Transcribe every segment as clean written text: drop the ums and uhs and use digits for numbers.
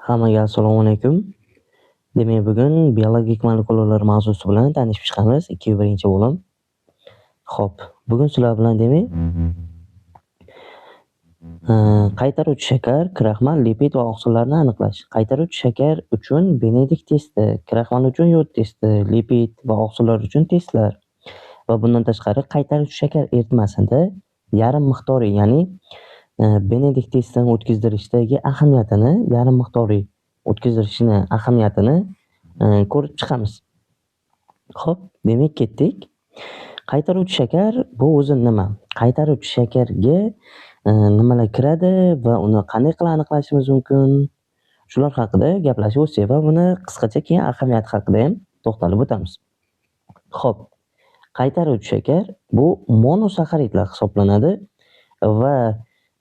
Hammaga assalomu alaykum. Demak, bugun biologik molekulalar mavzusi bilan tanishib chiqamiz. 2-1-bo'lim. Xo'p, bugun sizlar bilan demak, qaytaruvchi shakar, kraxmal, lipid va oqsillarni aniqlash. Qaytaruvchi shakar uchun Benedikt testi, kraxmal uchun yod testi, lipid va oqsillar uchun testlar va bundan tashqari qaytaruvchi shakar eritmasida yarim miqdoriy, ya'ni Benedikt testini o'tkazdirishdagi ahamiyatini, yarim miqdoriy o'tkazdirishini ahamiyatini ko'rib chiqamiz. Xo'p, demak ketdik. Qaytaruvchi shakar bu o'zi nima? Qaytaruvchi shakarga nimalar kiradi va uni qanday qilib aniqlashimiz mumkin? Shular haqida gaplashib o'tsak va buni qisqacha keyin ahamiyati haqida ham to'xtalib o'tamiz. Xo'p, qaytaruvchi shakar bu monosaxaridlar hisoblanadi va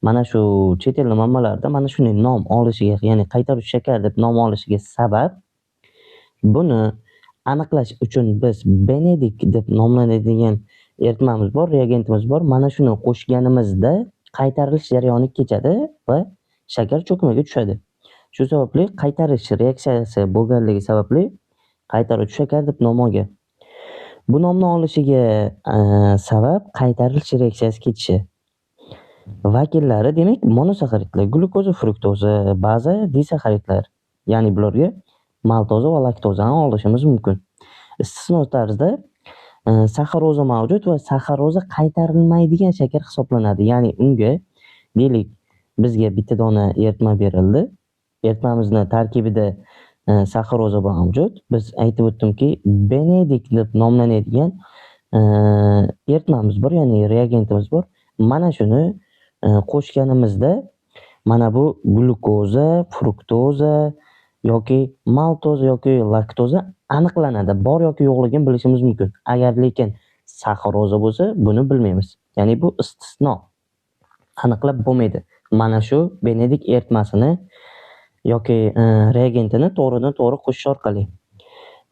mana shu chet el manbalarida mana shunday nom olishiga, ya'ni qaytaruvchi shakar deb nom olishiga sabab buni aniqlash uchun biz Benedikt deb nomlanadigan eritmamiz bor, reagentimiz bor. Mana shuni qo'shganimizda qaytarilish jarayoni kechadi va shakar cho'kmaga tushadi. Shu sababli qaytarish reaksiyasi bo'lganligi sababli qaytaruvchi shakar deb nom olgan. Bu nomni olishiga sabab qaytarilish reaksiyasi kechishi. Vakillari demak monosaxaridlar, glyukoza, fruktoza, ba'zi disaxaridlar, ya'ni bularga maltoza va laktozani olishimiz mumkin. Istisno tarzda saxaroza mavjud va saxaroza qaytarilmaydigan shakar hisoblanadi. Ya'ni unga deylik bizga bitta dona eritma berildi. Eritmamizni tarkibida saxaroza mavjud. Biz aytib o'tdimki, Benedikt deb nomlanadigan eritmamiz bor, ya'ni reagentimiz bor. Mana shuni qo'shganimizda mana bu glyukoza, fruktoza yoki maltoza yoki laktoza aniqlanadi. Bor yoki yo'qligini bilishimiz mumkin. Agar lekin saxaroza bo'lsa, buni bilmaymiz. Ya'ni bu istisno. Aniqlab bo'lmaydi. Mana shu Benedikt eritmasini yoki reagentini to'g'ridan to'g'ri qo'shish orqali.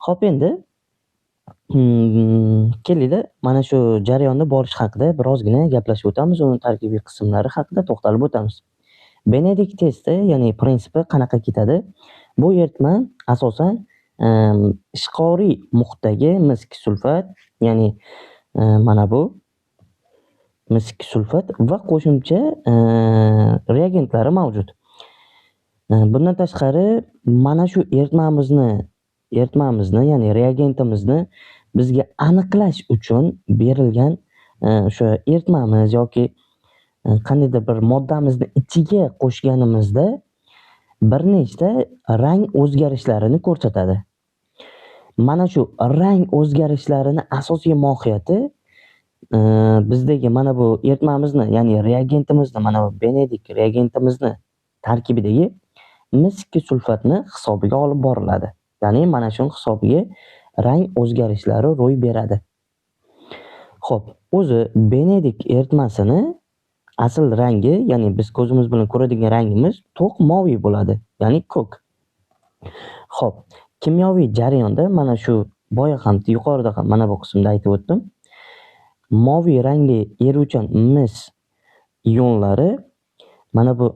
Xo'p, endi kelinglar mana shu jarayonni borish haqida birozgina gaplashib o'tamiz, uni tarkibiy qismlari haqida to'xtalib o'tamiz. Benedikt testi, ya'ni prinsipi qanaqa ketadi? Bu eritma asosan ishqoriy muhitdagi misk sulfat, ya'ni mana bu misk sulfat va qo'shimcha reagentlari mavjud. Bundan tashqari mana shu eritmamizni, ya'ni reagentimizni bizga aniqlash uchun berilgan o'sha eritmamiz yoki qandaydir bir moddamizni ichiga qo'shganimizda bir nechta rang o'zgarishlarini ko'rsatadi. Mana shu rang o'zgarishlarini asosiy mohiyati bizdagi mana bu eritmamizni, ya'ni reagentimizni, mana bu Benedikt reagentimizni tarkibidagi misk sulfatni hisobiga olib boriladi. Ya'ni mana shuni hisobiga rang o'zgarishlari ro'y beradi. Xo'p, o'zi Benedikt eritmasini asl rangi, ya'ni biz ko'zimiz bilan ko'radigan rangimiz to'q moviy bo'ladi, ya'ni ko'k. Xo'p, kimyoviy jarayonda mana shu boya ham yuqorida ham mana bu qismda aytib o'tdim. Moviy rangli eruvchan mis ionlari mana bu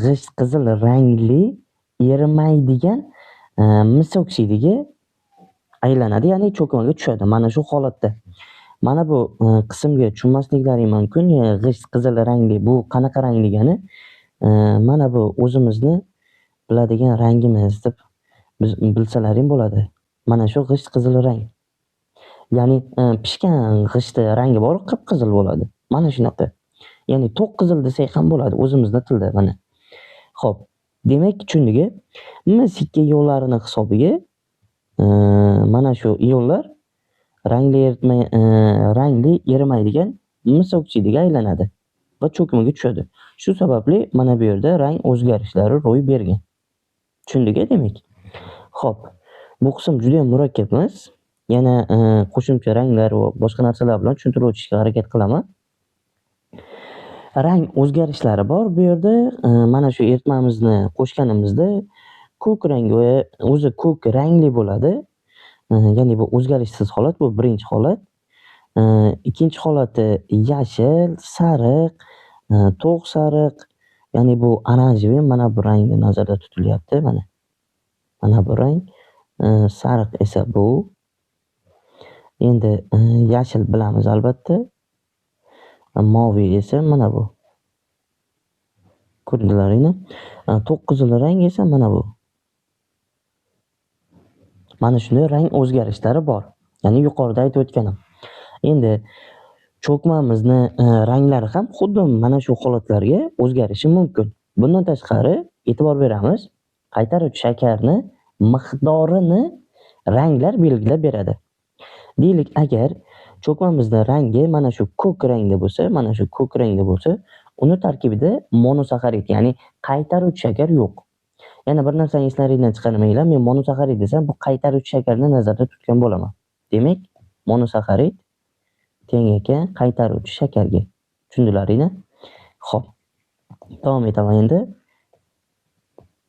g'isht qizil rangli erimaydigan mis oksidiga aylanadi, ya'ni cho'kmaga tushadi mana shu holatda. Mana bu qismga tushunmasliklaring mumkin. G'isht qizil rangli bu qanaqa rang degani, mana bu o'zimizni biladigan rangimiz deb biz bilsalaring bo'ladi. Mana shu g'isht qizil rang. Ya'ni pishgan g'ishtni rangi bor, qip-qizil bo'ladi. Mana shunaqa. Ya'ni to'q qizil desak ham bo'ladi o'zimizni tilda mana. Xo'p, demak tushundik. Mis ikki ionlarini hisobiga mana shu ionlar rangli eritma, rangli erimaydigan mis oksidiga aylanadi va cho'kmaga tushadi. Shu sababli mana bu yerda rang o'zgarishlari ro'y bergan. Tushundik demak. Xo'p, bu qism juda ham murakkab emas. Yana qo'shimcha ranglar va boshqa narsalar bilan tushuntirib o'tishga harakat qilaman. Rang o'zgarishlari bor bu yerda. Mana shu eritmamizni qo'shganimizda ko'k rang va o'zi ko'k rangli bo'ladi. Ya'ni bu o'zgarishsiz holat, bu birinchi holat. Ikkinchi holati yashil, sariq, to'q sariq, Ya'ni bu оранжевый mana bu rangni nazarda tutilyapti mana. Mana bu rang. Sariq esa bu. Endi yashil bilamiz albatta. Moviy esa mana bu. Ko'rdilaringmi? To'q qizil rang esa mana bu. Mana shunday rang o'zgarishlari bor. Ya'ni yuqorida aytib o'tganim. Endi cho'kmamizni ranglari ham xuddi mana shu holatlarga o'zgarishi mumkin. Bundan tashqari e'tibor beramiz, qaytaruvchi shakarni miqdorini ranglar belgilab beradi. Deylik, agar cho'kmamizda rangi mana shu ko'k rangda bo'lsa, mana shu ko'k rangda bo'lsa, uni tarkibida monosaxarid, ya'ni qaytaruvchi shakar yo'q. Yana bir narsani eslaringdan chiqarmanglar, men monosaxarid desam, bu qaytaruvchi shakarni nazarda tutgan bo'laman. Demak, monosaxarid teng ekan qaytaruvchi shakarga. Tushundilaringmi? Xo'p. Davom etaman endi.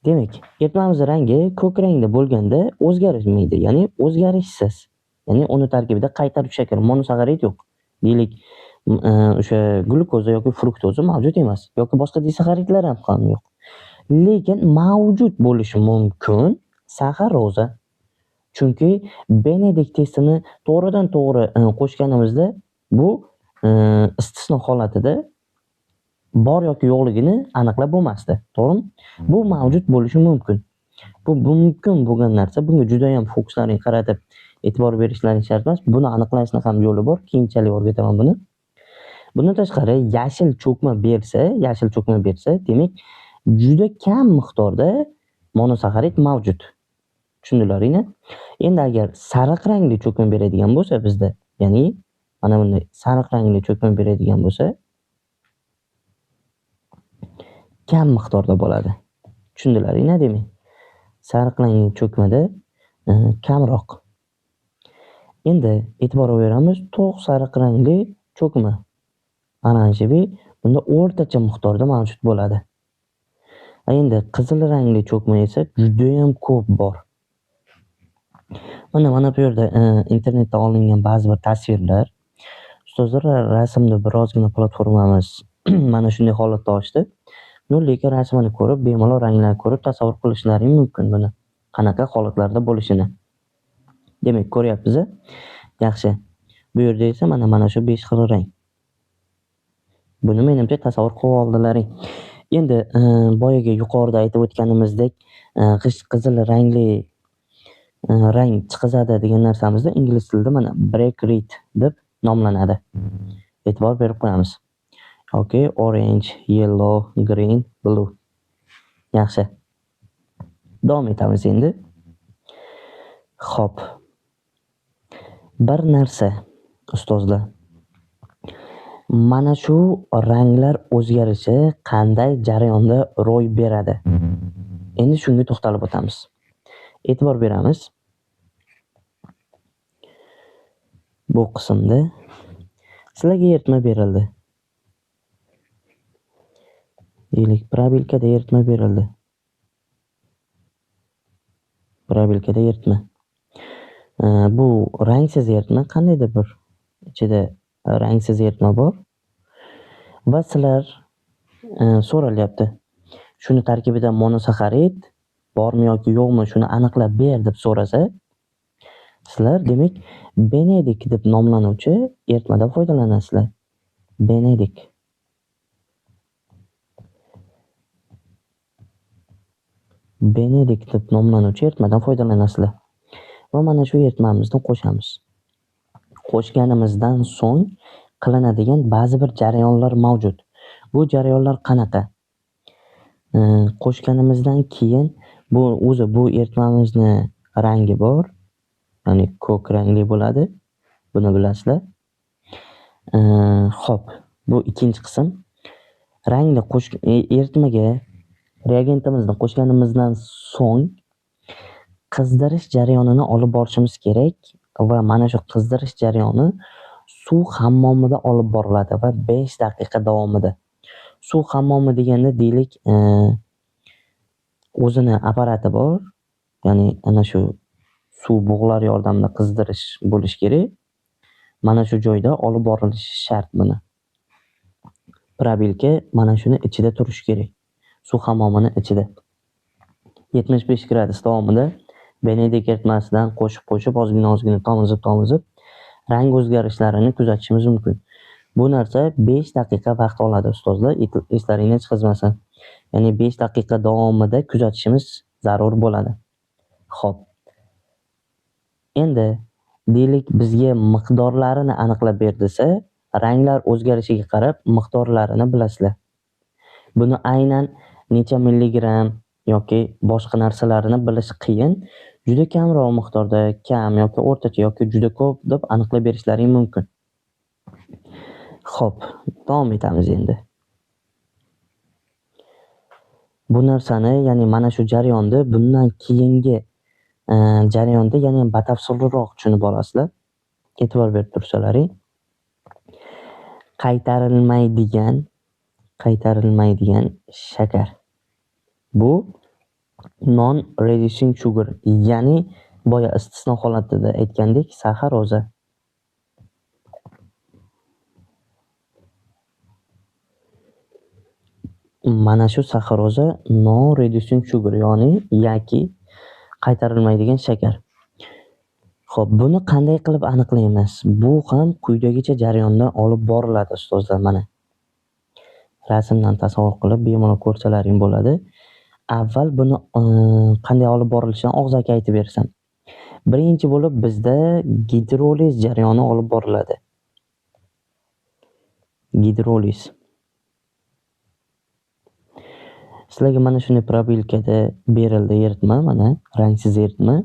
Demak, eritmamiz rangi ko'k rangda bo'lganda o'zgarmaydi, ya'ni o'zgarishsiz. Ya'ni uni tarkibida qaytaruvchi shakar monosaxarid yo'q. Deylik, o'sha glyukoza yoki fruktoza mavjud emas yoki boshqa disaxaridlar ham yo'q. Lekin mavjud bo'lishi mumkin saxaroza. Chunki Benedikt testini to'g'ridan to'g'ri qo'shganimizda bu istisno holatida bor yoki yo'qligini aniqlab bo'lmasdi, to'g'rimi? Bu mavjud bo'lishi mumkin. Bu mumkin bo'lgan narsa, bunga juda ham fokuslaring qaratib e'tibor berishlaring shart emas. Buni aniqlashni ham yo'li bor, keyinchalik o'rgataman buni. Bundan tashqari yashil cho'kma bersa, yashil cho'kma bersa, demak juda kam miqdorda monosaxarid mavjud. Tushundilaringmi? Endi agar sariq rangli cho'kma beradigan bo'lsa bizda, ya'ni mana bunday sariq rangli cho'kma beradigan bo'lsa, kam miqdorda bo'ladi. Tushundilaringmi demak? Sariq rangli cho'kmada kamroq. Endi e'tibor beramiz, to'q sariq rangli cho'kma oranjeviy bunda o'rtacha miqdorda mavjud bo'ladi. Endi qizil rangli cho'kma esa juda ham ko'p bor. Mana bu yerda internetda olingan ba'zi bir tasvirlar. Ustozlar rasmni birozgina platformamiz mana shunday holatda ochdi. Lekin rasmini ko'rib, bemalol ranglarni ko'rib tasavvur qilishlaring mumkin buni qanaqa holatlarda bo'lishini. Demak, ko'ryapmiz. Yaxshi. Bu yerda esa mana shu 5 xil rang. Buni menimcha tasavvur qilib oldilaring. Endi boyagi yuqorida aytib o'tganimizdek, g'isht qizil rangli rang chiqizadi degan narsamizni ingliz tilida mana brick red deb nomlanadi. E'tibor berib qo'yamiz. Yoki orange, yellow, green, blue. Yaxshi. Davom etamiz endi. Xo'p. Bir narsa ustozlar. Mana shu ranglar o'zgarishi qanday jarayonda ro'y beradi? Endi shunga to'xtalib o'tamiz. E'tibor beramiz. Bu qismda sizlarga eritma berildi. Deylik, probilkada eritma berildi. Probilkada eritma. Bu rangsiz eritma, qandaydir bir ichida rangsiz eritma bor. Va sizlar so'ralyapti. Shuni tarkibida monosaxarid bormi yoki yo'qmi, shuni aniqlab ber deb so'rasa, sizlar demak Benedikt deb nomlanuvchi eritmadan foydalanasizlar. Benedikt. Benedikt deb nomlanuvchi eritmadan foydalanasizlar. Va mana shu eritmamizni qo'shamiz. Qo'shganimizdan so'ng qilinadigan ba'zi bir jarayonlar mavjud. Bu jarayonlar qanaqa? Qo'shganimizdan keyin bu o'zi bu eritmamizni rangi bor, ya'ni ko'k rangli bo'ladi. Buni bilasizlar. Xo'p, bu ikkinchi qism. Rangni eritmaga reagentimizni qo'shganimizdan so'ng qizdirish jarayonini olib borishimiz kerak va mana shu qizdirish jarayoni suv hammomida olib boriladi va 5 daqiqa davomida. Suv hammomi deganda deylik, o'zini apparati bor, ya'ni ana shu suv bug'lari yordamida qizdirish bo'lish kerak. Mana shu joyda olib borilishi shart buni. Probilka mana shuni ichida turishi kerak. Suv hammomini ichida. 75 gradus davomida Benedikt eritmasidan qo'shib-qo'shib ozgina-ozgina tomizib-tomizib rang o'zgarishlarini kuzatishimiz mumkin. Bu narsa 5 daqiqa vaqt oladi ustozlar, eslaringdan chiqazmasin. Ya'ni 5 daqiqa davomida kuzatishimiz zarur bo'ladi. Xo'p. Endi deylik bizga miqdorlarini aniqlab ber desa, ranglar o'zgarishiga qarab miqdorlarini bilasizlar. Buni aynan necha milligram yoki boshqa narsalarni bilish qiyin. Juda kamroq miqdorda, kam yoki o'rtacha yoki juda ko'p deb aniqlab berishlaring mumkin. Xo'p, davom etamiz endi. Bu narsani, ya'ni mana shu jarayonni bundan keyingi jarayonda yana ham batafsilroq tushunib olasizlar. E'tibor berib tursalaring. Qaytarilmaydigan shakar. Bu non-reducing sugar, ya'ni boya istisno holatida aytgandek saxaroza. Mana shu saxaroza non-reducing sugar, ya'ni yoki qaytarilmaydigan shakar. Xo'p, buni qanday qilib aniqlaymiz? Bu ham quyidagicha jarayonda olib boriladi ustozlar mana. Rasmdan tasavvur qilib bemalol ko'rsalaring bo'ladi. Avval buni qanday olib borilishini og'zaki aytib bersam. Birinchi bo'lib bizda gidroliz jarayoni olib boriladi. Gidroliz. Sizlarga mana shunday probilkada berildi eritma, mana rangsiz eritma.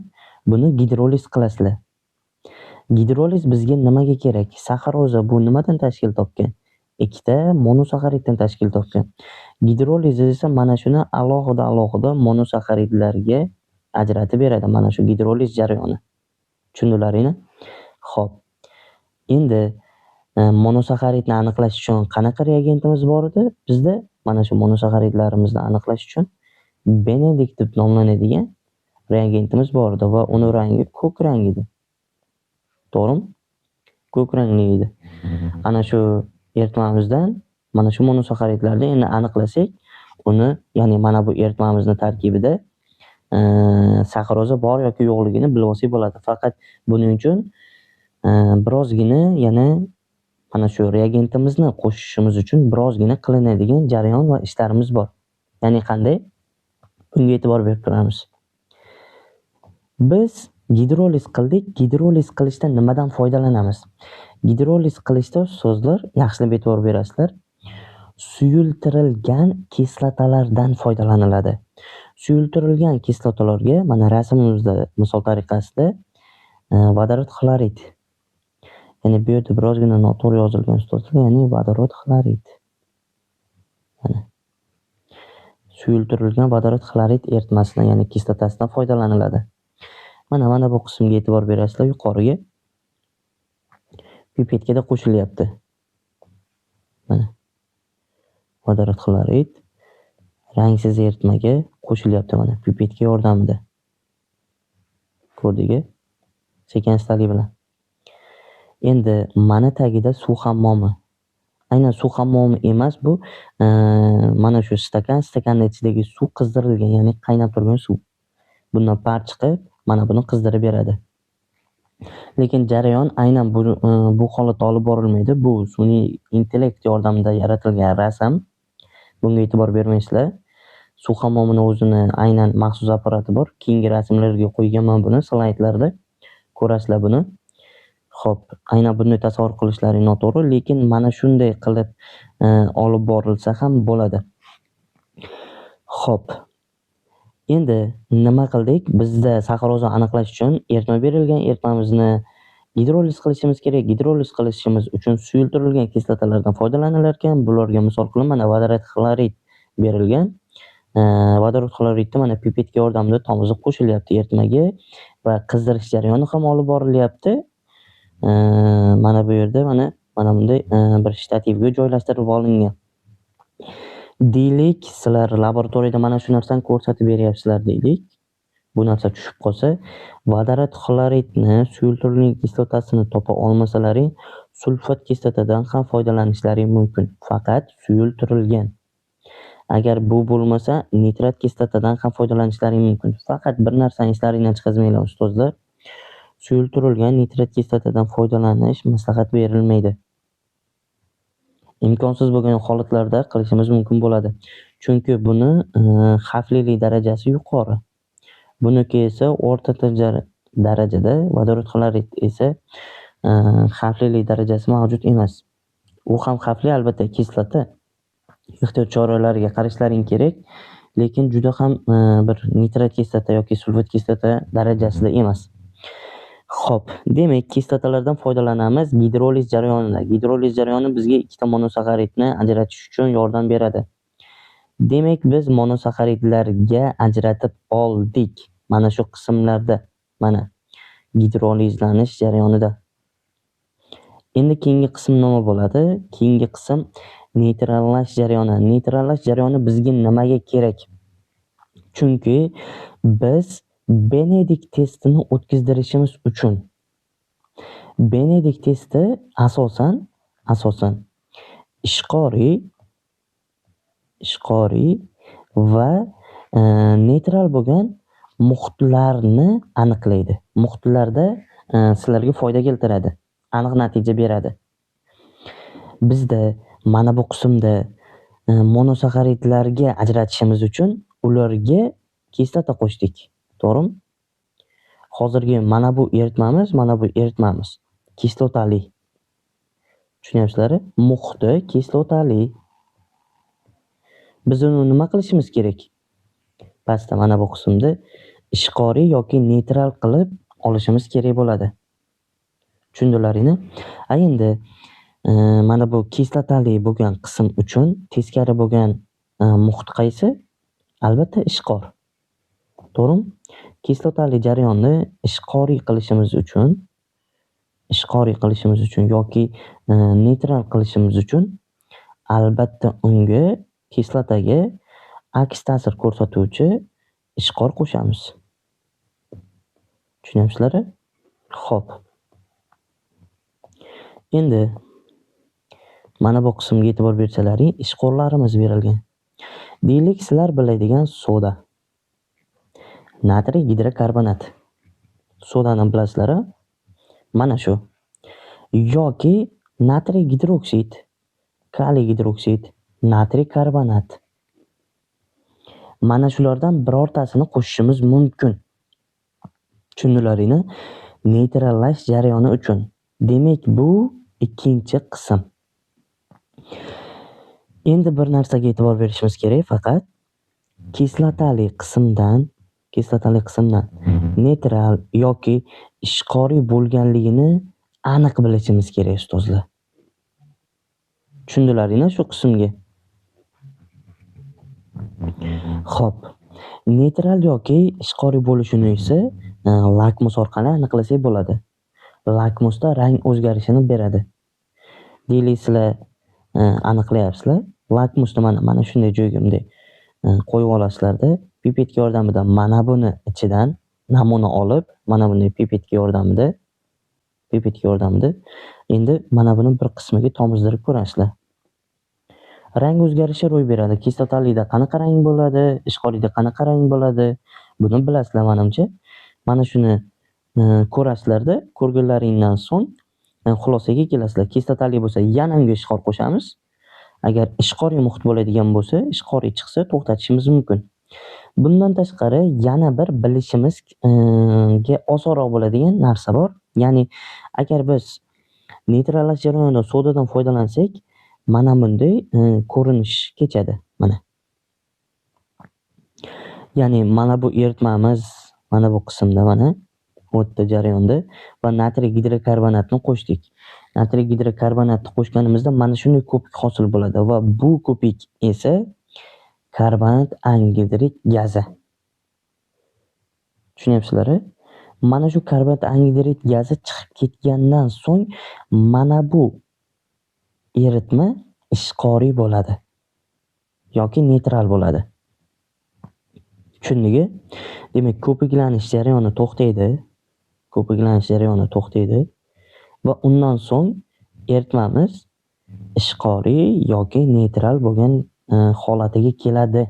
Buni gidroliz qilasizlar. Gidroliz bizga nimaga kerak? Saxaroza bu nimadan tashkil topgan? Ikkita monosaxariddan tashkil topgan. Gidroliz esa mana shuni alohida-alohida monosaxaridlarga ajratib beradi. Mana shu gidroliz jarayoni. Tushundilaringmi? Xo'p. Endi monosaxaridni aniqlash uchun qanaqa reagentimiz bor edi? Bizda mana shu monosaxaridlarimizni aniqlash uchun Benedikt deb nomlanadigan reagentimiz bor edi va uni rangi ko'k rang edi. To'g'rimi? Ko'k rangli edi. Ana shu eritmamizdan mana shu monosaxaridlarni endi aniqlasak, uni, ya'ni mana bu eritmamizni tarkibida saxaroza bor yoki yo'qligini bilib olsak bo'ladi. Faqat buning uchun birozgina yana mana shu reagentimizni qo'shishimiz uchun birozgina qilinadigan jarayon va ishlarimiz bor. Ya'ni qanday? Bunga e'tibor berib turamiz. Biz gidroliz qildik. Gidroliz qilishda nimadan foydalanamiz? Gidroliz qilishda so'zlar yaxshilab e'tibor berasizlar. Suyultirilgan kislotalardan foydalaniladi. Suyultirilgan kislotalarga mana rasmimizda misol tariqasida vodorod xlorid. Ya'ni bu yerda birozgina noto'g'ri yozilgan ustozlar, ya'ni vodorod xlorid. Mana suyultirilgan vodorod xlorid eritmasidan, ya'ni kislotasidan foydalaniladi. Mana bu qismga e'tibor berasizlar, yuqoriga pipetkada qo'shilyapti. Mana vodorod xlorid rangsiz eritmaga qo'shilyapti mana pipetka yordamida. Ko'rdik-a? Sekin astalik bilan. Endi mana tagida suv hammomi. Aynan suv hammomi emas bu, mana shu stakan, stakanning ichidagi suv qizdirilgan, ya'ni qaynab turgan suv. Bundan par chiqib, mana buni qizdirib beradi. Lekin jarayon aynan bu holatda olib borilmaydi. Bu sun'iy intellekt yordamida yaratilgan rasm. Bunga e'tibor bermaysizlar. Suv hammomini o'zini aynan maxsus apparati bor. Keyingi rasmlarga qo'yganman buni, slaydlarda ko'rasizlar buni. Xo'p, aynan bunday tasavvur qilishlaring noto'g'ri, lekin mana shunday qilib olib borilsa ham bo'ladi. Xo'p. Endi nima qildik? Bizda saxarozni aniqlash uchun eritma berilgan. Eritmamizni gidroliz qilishimiz kerak. Gidroliz qilishimiz uchun suyultirilgan kislotalardan foydalanilar ekan. Bularga misol qilib mana vodorod xlorid berilgan. Vodorod xloridni mana pipetka yordamida tomizib qo'shilyapti eritmaga va qizdirish jarayoni ham olib borilyapti. Mana bu yerda mana bunday bir shtativga joylashtirib olingan. Deylik, sizlar laboratoriyada mana shu narsani ko'rsatib beryapsizlar deylik. Bu narsa tushib qolsa, vodorod xloridni suyultirilgan kislotasini topa olmasalaring, sulfat kislotadan ham foydalanishlaring mumkin. Faqat suyultirilgan. Agar bu bo'lmasa, nitrat kislotadan ham foydalanishlaring mumkin. Faqat bir narsani eslaringdan chiqazmanglar ustozlar. Suyultirilgan nitrat kislotadan foydalanish maslahat berilmaydi. Imkonsiz bo'lgan holatlarda qilishimiz mumkin bo'ladi. Chunki buni xavflilik darajasi yuqori. Buniki esa o'rta darajada, vodorod xlorid esa xavflilik darajasi mavjud emas. U ham xavfli albatta kislota. Ehtiyot choralariga qarashlaring kerak, lekin juda ham bir nitrat kislota yoki sulfat kislota darajasida emas. Xo'p, demak, kislotalardan foydalanamiz gidroliz jarayonida. Gidroliz jarayoni bizga ikkita monosaxaridni ajratish uchun yordam beradi. Demak, biz monosaxaridlarga ajratib oldik. Mana shu qismlarda, mana gidrolizlanish jarayonida. Endi keyingi qism nima bo'ladi? Keyingi qism neytrallash jarayoni. Neytrallash jarayoni bizga nimaga kerak? Chunki biz Benedikt testini o'tkazdirishimiz uchun. Benedikt testi asosan ishqoriy va neytral bo'lgan muhitlarni aniqlaydi. Muhitlarda sizlarga foyda keltiradi, aniq natija beradi. Bizda mana bu qismda monosaxaridlarga ajratishimiz uchun ularga kislota qo'shdik. To'g'rimi? Hozirgi mana bu eritmamiz kislotali. Tushunyapsizlar? Muhiti kislotali. Biz uni nima qilishimiz kerak? Pastda mana bu qismda ishqoriy yoki neytral qilib olishimiz kerak bo'ladi. Tushundilaringmi? A endi mana bu kislotali bo'lgan qism uchun teskari bo'lgan muhit qaysi? Albatta ishqor. To'g'rimi? Kislotali jarayonni ishqoriy qilishimiz uchun yoki neytral qilishimiz uchun albatta unga kislotaga aks ta'sir ko'rsatuvchi ishqor qo'shamiz. Tushunyapsizlar? Xo'p. Endi mana bu qismga e'tibor bersalaring, ishqorlarimiz berilgan. Deylik, sizlar biladigan soda. Natriy gidrokarbonat. Sodani bilasizlar-a? Mana shu. Yoki natriy gidroksid, kaliy gidroksid, natriy karbonat. Mana shulardan birortasini qo'shishimiz mumkin. Tushundilaringmi? Neytrallash jarayoni uchun. Demak, bu ikkinchi qism. Endi bir narsaga e'tibor berishimiz kerak faqat. Kislotali qismdan neytral yoki ishqoriy bo'lganligini aniq bilishimiz kerak ustozlar. Tushundilaringmi shu qismga? Xo'p, neytral yoki ishqoriy bo'lishini esa lakmus orqali aniqlasak bo'ladi. Lakmusda rang o'zgarishini beradi. Deylik, sizlar aniqlayapsizlar. Lakmusni mana shunday joyga bunday qo'yib olasizlarda, pipetka yordamida mana buni ichidan namuna olib, mana bunday pipetka yordamida endi mana buni bir qismiga tomizdirib ko'rasizlar. Rang o'zgarishi ro'y beradi. Kislotalida qanaqa rang bo'ladi, ishqoriyda qanaqa rang bo'ladi, buni bilasizlar menimcha. Mana shuni ko'rasizlarda, ko'rganlaringdan so'ng xulosaga kelasizlar. Kislotali bo'lsa yana unga ishqor qo'shamiz. Agar ishqoriy muhit bo'ladigan bo'lsa, ishqoriy chiqsa to'xtatishimiz mumkin. Bundan tashqari yana bir bilishimizga osonroq bo'ladigan narsa bor. Ya'ni agar biz neytrallash jarayonida sodadan foydalansak, mana bunday ko'rinish kechadi. Mana. Ya'ni mana bu eritmamiz mana bu qismda mana o'tda jarayonda va natriy gidrokarbonatni qo'shdik. Natriy gidrokarbonatni qo'shganimizda mana shunday ko'pik hosil bo'ladi va bu ko'pik esa karbonat angidrid gazi. Tushunyapsizlar? Mana shu karbonat angidrid gazi chiqib ketgandan so'ng mana bu eritma ishqoriy bo'ladi yoki neytral bo'ladi. Tushundingmi? Demak, ko'piklanish jarayoni to'xtaydi. Ko'piklanish jarayoni to'xtaydi va undan so'ng eritmamiz ishqoriy yoki neytral bo'lgan holatiga keladi.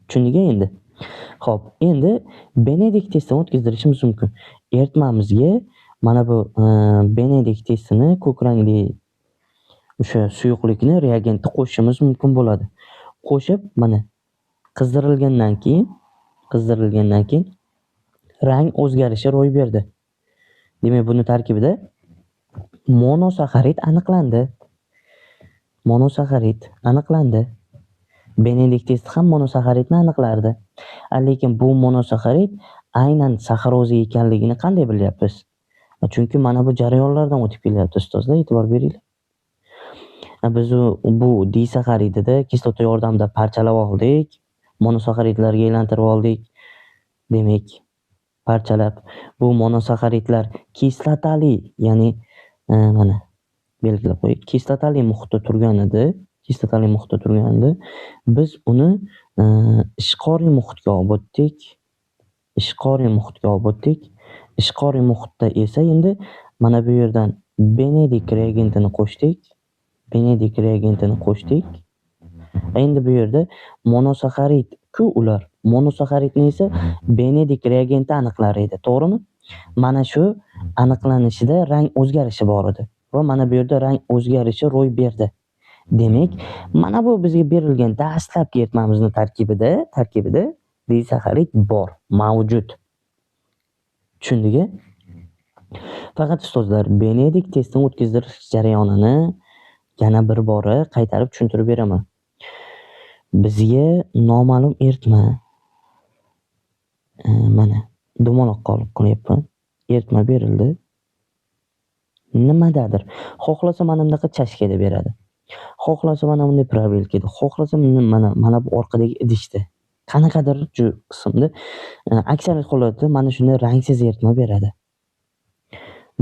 Tushundik endi? Xo'p, endi Benedikt testini o'tkazdirishimiz mumkin. Eritmamizga mana bu Benedikt testini ko'k rangli o'sha suyuqlikni reagentni qo'shishimiz mumkin bo'ladi. Qo'shib, mana qizdirilgandan keyin rang o'zgarishi ro'y berdi. Demak, buni tarkibida monosaxarid aniqlandi. Monosaxarid aniqlandi. Benedikt testi ham monosaxaridni aniqlardi. Lekin bu monosaxarid aynan saxaroza ekanligini qanday bilyapmiz? Chunki mana bu jarayonlardan o'tib kelyapti ustozlar, e'tibor beringlar. Biz bu disaxaridida kislota yordamida parchalab oldik, monosaxaridlarga aylantirib oldik. Demak, parchalab bu monosaxaridlar kislotali, ya'ni mana belgilab qo'ydik, kislotali muhitda turgan edi. Kislotali muhitda turgandi. Biz uni ishqoriy muhitga olib o'tdik. Ishqoriy muhitga olib o'tdik. Ishqoriy muhitda esa endi mana bu yerdan Benedikt reagentini qo'shdik. Benedikt reagentini qo'shdik. Endi bu yerda monosaxarid-ku ular. Monosaxaridni esa Benedikt reagenti aniqlar edi, to'g'rimi? Mana shu aniqlanishida rang o'zgarishi bor edi va mana bu yerda rang o'zgarishi ro'y berdi. Demak, mana bu bizga berilgan dastlabki eritmamizning tarkibida disaxarid bor, mavjud. Tushundik-a? Faqat ustozlar, Benedikt testini o'tkazdirish jarayonini yana bir bora qaytarib tushuntirib beraman. Bizga noma'lum eritma, mana dumaloqqa olib qo'yapman. Eritma berildi. Nimadadir? Xohlasa mana bunaqa chashkada beradi. Xohlasa mana bunday probelkada, xohlasa mana bu orqadagi idishda. Qanaqadir shu qismda, aksariyat holatda mana shunday rangsiz eritma beradi.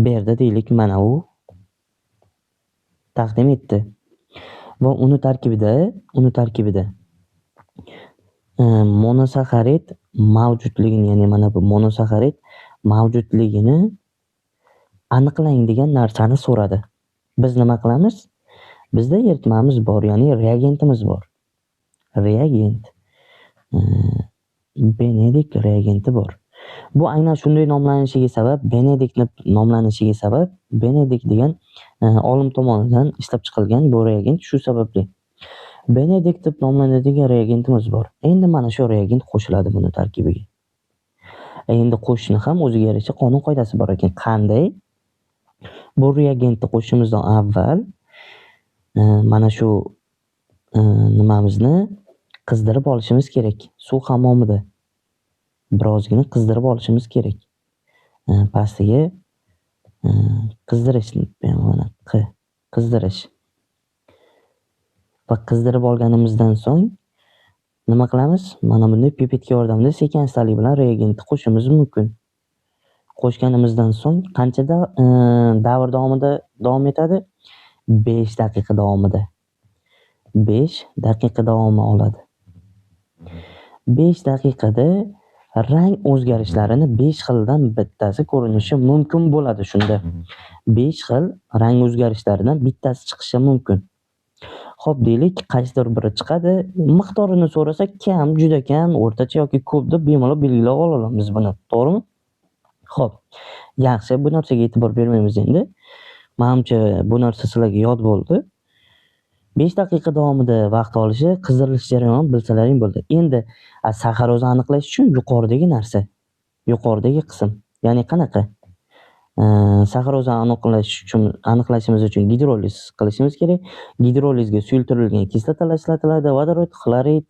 Berdi deylik, mana u taqdim etdi. Va uni tarkibida monosaxarid mavjudligini, ya'ni mana bu monosaxarid mavjudligini aniqlang degan narsani so'radi. Biz nima qilamiz? Bizda eritmamiz bor, ya'ni reagentimiz bor. Reagent. Benedikt reagenti bor. Bu aynan shunday nomlanishiga sabab, Benediktni nomlanishiga sabab, Benedikt degan olim tomonidan ishlab chiqilgan bu reagent shu sababli. Benedikt deb nomlanadigan reagentimiz bor. Endi mana shu reagent qo'shiladi buni tarkibiga. Endi qo'shishni ham o'ziga yarasha qonun qoidasi bor ekan. Qanday? Bu reagentni qo'shishimizdan avval mana shu nimamizni qizdirib olishimiz kerak. Suv hammomida birozgina qizdirib olishimiz kerak. Pastiga qizdirish, mana qizdirish. Va qizdirib olganimizdan so'ng nima qilamiz? Mana bunday pipetka yordamida sekin astalik bilan reagentni qo'shishimiz mumkin. Qo'shganimizdan so'ng qancha davr davomida davom etadi? 5 daqiqa davomida. 5 daqiqa davomi oladi. 5 daqiqada rang o'zgarishlarini 5 xildan bittasi ko'rinishi mumkin bo'ladi shunda. 5 xil rang o'zgarishlaridan bittasi chiqishi mumkin. Xo'p, deylik, qaysidir biri chiqadi. Miqdorini so'rasa kam, juda kam, o'rtacha yoki ko'p deb bemalol belgilab ola olamiz buni, to'g'rimi? Xo'p, yaxshi, bu narsaga e'tibor bermaymiz endi. Menimcha bu narsa sizlarga yod bo'ldi. 5 daqiqa davomida vaqt olishi, qizdirilish jarayonini bilsalaring bo'ldi. Endi saxarozni aniqlash uchun yuqoridagi narsa, yuqoridagi qism, ya'ni qanaqa? Saxarozni aniqlashimiz uchun gidroliz qilishimiz kerak. Gidrolizga suyultirilgan kislotalar ishlatiladi, vodorod, xlorid,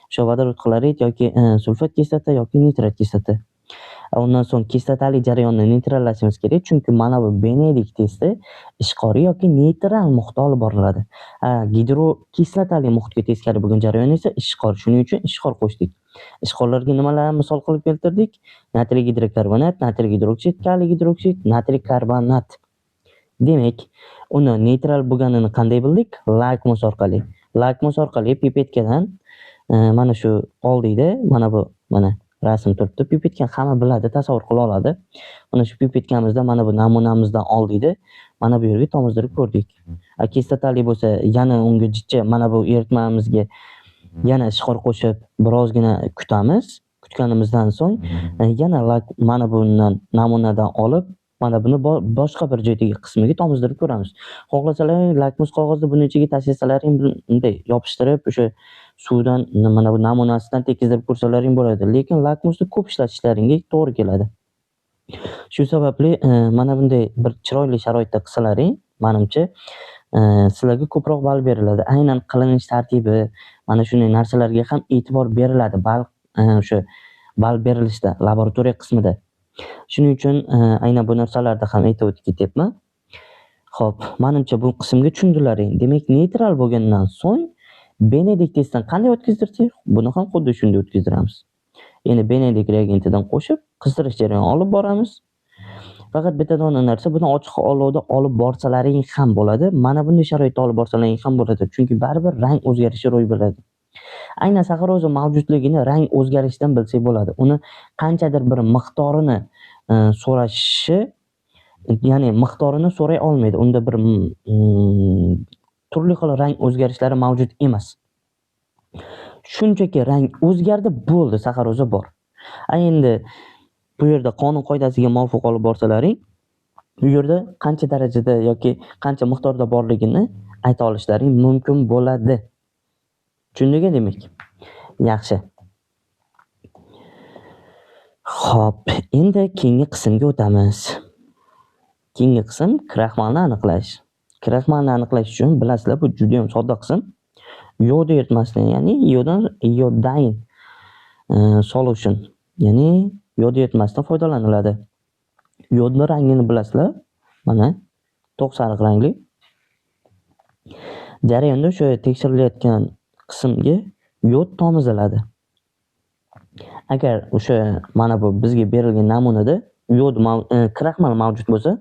o'sha vodorod xlorid yoki sulfat kislota yoki nitrat kislota. Undan so'ng kislotali jarayonni neytrallashimiz kerak, chunki mana bu Benedikt testi ishqoriy yoki neytral muhitda olib boriladi. Gidrokislotali muhitga teskari bo'lgan jarayon esa ishqor. Shuning uchun ishqor qo'shdik. Ishqorlarga nimalarni misol qilib keltirdik? Natriy gidrokarbonat, natriy gidroksid, kaliy gidroksid, natriy karbonat. Demak, uni neytral bo'lganini qanday bildik? Lakmus orqali. Lakmus orqali pipetkadan mana shu oldikda, mana bu, mana Rasm turibdi. Pipetka hamma biladi, tasavvur qila oladi. Mana shu pipetkamizda mana bu namunamizdan oldik. Mana bu yerga tomizdirib ko'rdik. Kislotali bo'lsa, yana unga jicha mana bu eritmamizga yana ishqor qo'shib birozgina kutamiz. Kutganimizdan so'ng yana mana bundan namunadan olib mana buni boshqa bir joydagi qismiga tomizdirib ko'ramiz. Xohlasalaring lakmus qog'ozni buni ichiga tashlasalaring bunday yopishtirib o'sha suvdan mana bu namunasidan tekizdirib ko'rsalaring bo'ladi. Lekin lakmusni ko'p ishlatishlaringga to'g'ri keladi. Shu sababli mana bunday bir chiroyli sharoitda qilsalaring, menimcha sizlarga ko'proq ball beriladi. Aynan qilinish tartibi, mana shunday narsalarga ham e'tibor beriladi. Ball o'sha ball berilishda laboratoriya qismida. Shuning uchun aynan bu narsalarni ham aytib o'tib ketyapman. Xo'p, menimcha bu qismga tushundilaring. Demak, neytral bo'lgandan so'ng Benedikt testidan qanday o'tkazdirsak, buni ham xuddi shunday o'tkazdiramiz. Endi Benedikt reagentidan qo'shib qizdirish jarayonini olib boramiz. Faqat bitta dona narsa, buni ochiq olovda olib borsalaring ham bo'ladi. Mana bunday sharoitda olib borsalaring ham bo'ladi. Chunki baribir rang o'zgarishi ro'y beradi. Aynan saxaroza mavjudligini rang o'zgarishidan bilsak bo'ladi. Uni qanchadir bir miqdorini so'rashi, ya'ni miqdorini so'ray olmaydi. Unda bir turli xil rang o'zgarishlari mavjud emas. Shunchaki rang o'zgardi, bo'ldi, saxaroza bor. Endi bu yerda qonun qoidasiga muvofiq olib borsalaring, bu yerda qancha darajada yoki qancha miqdorda borligini ayta olishlaring mumkin bo'ladi. Tushundingmi demak? Yaxshi. Xo'p, endi keyingi qismga o'tamiz. Keyingi qism kraxmalni aniqlash. Kraxmalni aniqlash uchun bilasizlar, bu juda ham sodda qism. Yod eritmasini, ya'ni iodine solution, ya'ni yod eritmasidan foydalaniladi. Yodni rangini bilasizlar, mana to'q sariq rangli. Jarayonda o'sha tekshirilayotgan qismga yod tomiziladi. Agar o'sha mana bu bizga berilgan namunada yod kraxmal mavjud bo'lsa,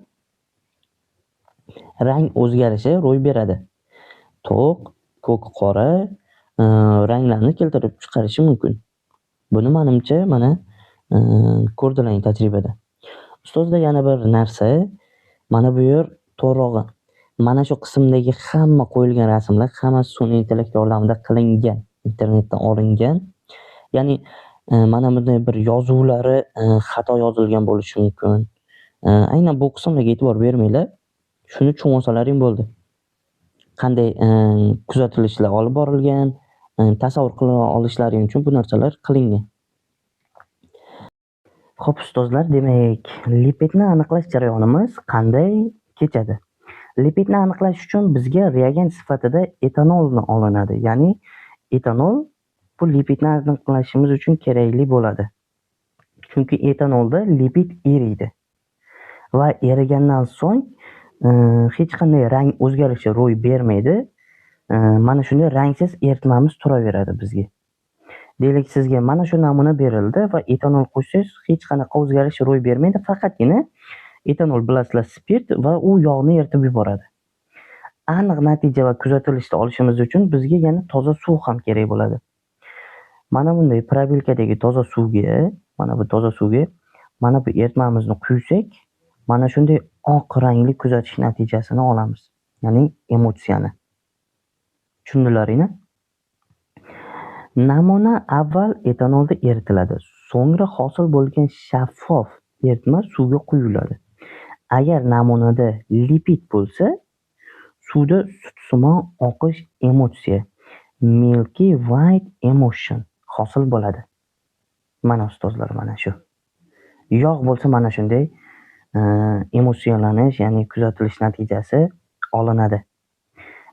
rang o'zgarishi ro'y beradi. To'q, ko'k, qora ranglarni keltirib chiqarishi mumkin. Buni menimcha mana ko'rdilaring tajribada. Ustozda yana bir narsa, mana bu yer to'g'rog'i. Mana shu qismdagi hamma qo'yilgan rasmlar hammasi sun'iy intellekt yordamida qilingan, internetdan olingan. Ya'ni mana bunday bir yozuvlari xato yozilgan bo'lishi mumkin. Aynan bu qismlarga e'tibor bermanglar. Shuni tushunib olsalaring bo'ldi. Qanday kuzatilishlar olib borilgan, tasavvur qila olishlaring uchun bu narsalar qilingan. Xo'p, ustozlar, demak, lipidni aniqlash jarayonimiz qanday kechadi? Lipidni aniqlash uchun bizga reagent sifatida etanolni olinadi. Ya'ni etanol bu lipidni aniqlashimiz uchun kerakli bo'ladi. Chunki etanolda lipid eriydi va erigandan so'ng hech qanday rang o'zgarishi ro'y bermaydi. Mana shunday rangsiz eritmamiz turaveradi bizga. Deylik, sizga mana shu namuna berildi va etanol qo'shsangiz hech qanaqa o'zgarish ro'y bermaydi. Faqatgina etanol bilasizlar spirt va u yog'ni eritib yuboradi. Aniq natija va kuzatilishni olishimiz uchun bizga yana toza suv ham kerak bo'ladi. Mana bunday probilkadagi toza suvga, mana bu toza suvga mana bu eritmamizni quysak, mana shunday oq rangli kuzatish natijasini olamiz. Ya'ni emotsiyani. Tushundilaringmi? Namuna avval etanolda eritiladi, so'ngra hosil bo'lgan shaffof eritma suvga quyiladi. Agar namunada lipid bo'lsa, suvda sutsimon oqish emotsiya, milky white emulsion hosil bo'ladi. Mana ustozlar, mana shu. Yog' bo'lsa mana shunday emotsiyalanish, ya'ni kuzatilish natijasi olinadi.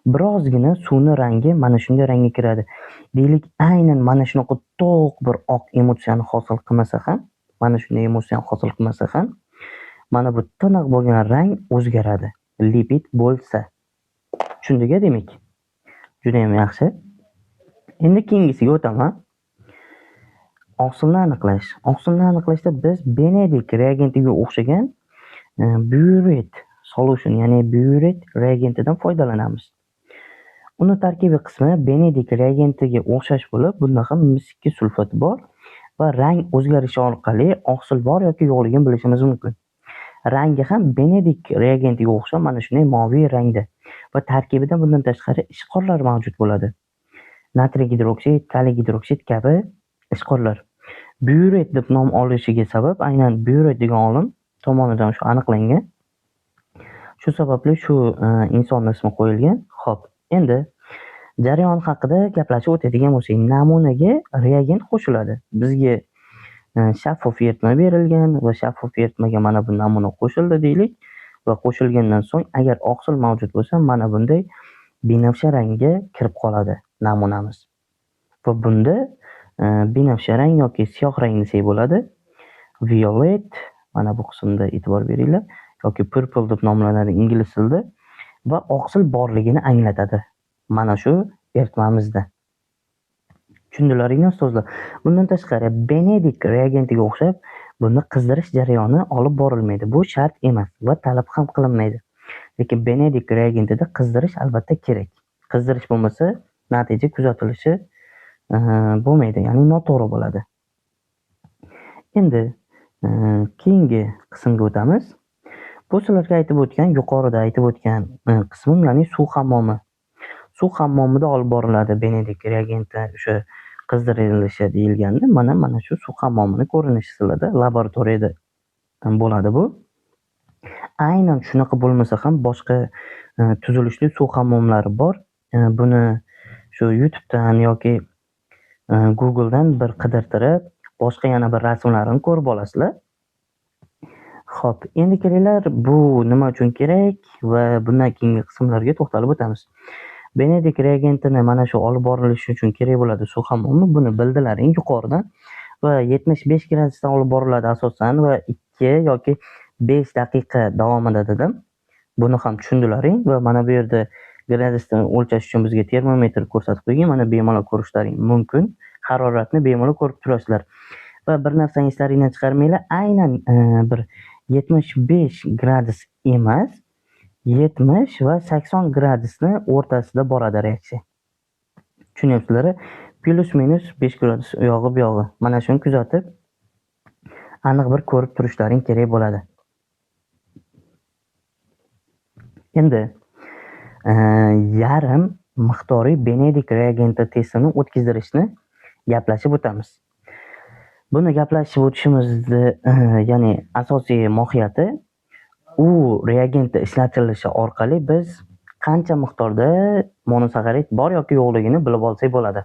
Birozgina suvni rangi mana shunday rangga kiradi. Deylik, aynan mana shunaqa to'q bir oq emotsiyani hosil qilmasa ham, mana shunday emotsiyani hosil qilmasa ham, mana bu tiniq bo'lgan rang o'zgaradi. Lipid bo'lsa. Tushundik-a demak? Juda ham yaxshi. Endi keyingisiga o'taman. Oqsilni aniqlash. Oqsilni aniqlashda biz Benedikt reagentiga o'xshagan Biuret solution, ya'ni Biuret reagentidan foydalanamiz. Uni tarkibiy qismi Benedikt reagentiga o'xshash bo'lib, bunda ham mis 2 sulfati bor Va rang o'zgarishi orqali oqsil bor yoki yo'qligini bilishimiz mumkin. Rangi ham Benedikt reagentiga o'xshab mana shunday moviy rangda va tarkibida bundan tashqari ishqorlar mavjud bo'ladi. Natriy gidroksid, kaliy gidroksid kabi ishqorlar. Byuret deb nom olishiga sabab aynan Byuret degan olim tomonidan shu aniqlangan. Shu sababli shu insonning ismi qo'yilgan. Xo'p, endi jarayon haqida gaplashib o'tadigan bo'lsak, namunaga reagent qo'shiladi. Bizga shaffof eritma berilgan va shaffof eritmaga mana bu namuna qo'shildi deylik va qo'shilgandan so'ng agar oqsil mavjud bo'lsa, mana bunday binafsha rangga kirib qoladi namunamiz. Va bunda binafsha rang yoki siyoh rang desak bo'ladi. Violet, mana bu qismda e'tibor beringlar, yoki purple deb nomlanadi ingliz tilida va oqsil borligini anglatadi. Mana shu eritmamizda. Tushundilaringmi ustozlar? Bundan tashqari Benedikt reagentiga o'xshab buni qizdirish jarayoni olib borilmaydi. Bu shart emas va talab ham qilinmaydi. Lekin Benedikt reagentida qizdirish albatta kerak. Qizdirish bo'lmasa natija kuzatilishi bo'lmaydi, ya'ni noto'g'ri bo'ladi. Endi keyingi qismga o'tamiz. Bu sizlarga aytib o'tgan, yuqorida aytib o'tgan qismim, ya'ni suv hammomi. Suv hammomida olib boriladi Benedikt reagenti o'sha qizdirilishi deyilganda, mana shu suv hammomini ko'rinishi sizlarda laboratoriyada bo'ladi bu. Aynan shunaqa bo'lmasa ham boshqa tuzilishli suv hammomlari bor. Buni shu YouTube'dan yoki Google'dan bir qidirtirib, boshqa yana bir rasmlarini ko'rib olasizlar. Xo'p, endi kelinglar, bu nima uchun kerak va bundan keyingi qismlarga to'xtalib o'tamiz. Benedikt reagentini mana shu olib borilishi uchun kerak bo'ladi suv hammomi. Buni bildilaring yuqoridan va 75 gradusdan olib boriladi asosan va 2 yoki 5 daqiqa davomida dedim. Buni ham tushundilaring va mana bu yerda gradusni o'lchash uchun bizga termometr ko'rsatib qo'ygan. Mana bemalol ko'rishlaring mumkin. Haroratni bemalol ko'rib turasizlar. Va bir narsani eslaringdan chiqarmanglar, aynan bir 75 gradus emas, 70 va 80 gradusni o'rtasida boradi reaksiya. Tushunyapsizlar? Plus minus 5 gradus u yog'i bu yog'i. Mana shuni kuzatib, aniq bir ko'rib turishlaring kerak bo'ladi. Endi yarim miqdoriy Benedikt reagenti testini o'tkazdirishni gaplashib o'tamiz. Buni gaplashib o'tishimizni, ya'ni asosiy mohiyati u reagentni ishlatilishi orqali biz qancha miqdorda monosaxarid bor yoki yo'qligini bilib olsak bo'ladi.